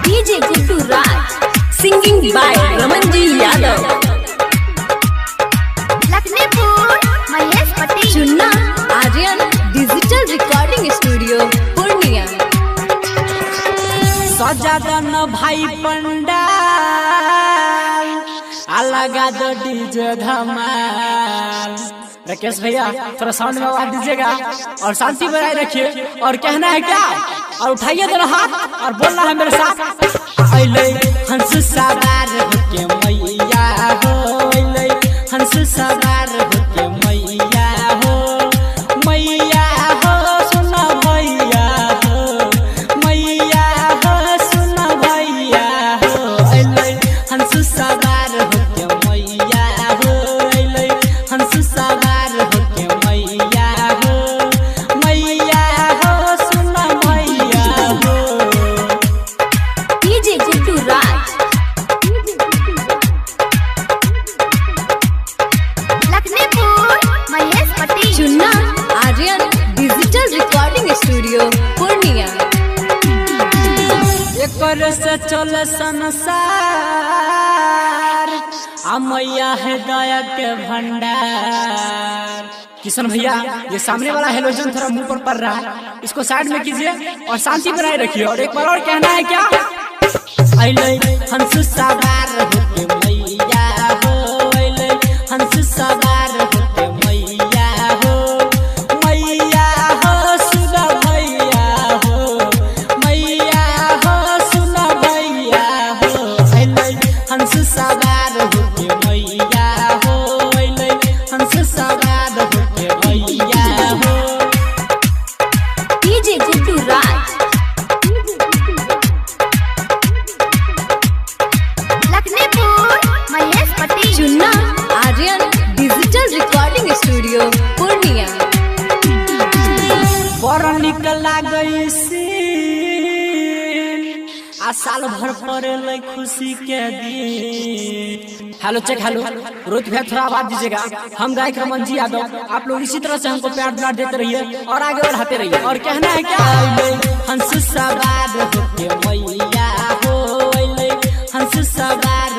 DJ Guddu Raj singing by Raman ji Yadav. Lakhnipur Mahesh Patti. Chunna Aryan digital recording studio Purnia. सजा दन भाई पंडाल आ लगा दो डीजे धमाल। राकेश भैया थोड़ा साउंड में आवाज दीजिएगा और शांति बनाए रखिए। और कहना है क्या, और उठाइए दोनों हाथ और बोलना है मेरे साथ। अइलै हंस सवार होके मैया हो, अइलै हंस सवार होके मैया हो, मैया हो सुन भैया हो, मैया हो सुन भैया हो, अइलै हंस सवार होके मैया हो, अइलै हंस सवार होके मैया हो, मैया हो सुन भैया हो। DJ Guddu Raj Lakhnipur Mahesh Patti. Chunna Aryan digital recording studio Purnia. एकर से चल संसार आ मैया है दया के भंडार। किशन भैया ये सामने वाला हेलोजन थोड़ा मुंह पर पड़ रहा है, इसको साइड में कीजिए और शांति बनाए रखिए। और एक बार और कहना है क्या, अइलै हंस सवार होके मैया हो, अइलै हंस सवार होके मैया हो, मैया हो सुन भैया हो, मैया हो सुन भैया हो, अइलै हंस सवार होके मैया हो, अइलै हंस सवार होके मैया हो। DJ Guddu Raj Lakhnipur Mahesh Patti. Chunna Aryan digital recording studio Purnia. बड़ निक लागै सीन आ साल भर पड़े खुशी के दिन। हेलो चेक हेलो, रोहित भैया थोड़ा आवाज दीजिएगा। हम गायक रमन जी यादव, आप लोग इसी तरह से हमको प्यार दुलार देते रहिए और आगे बढ़ाते रहिए। और कहना है क्या, अइलै हंस सवार होके मैया हो, अइलै हंस सवार।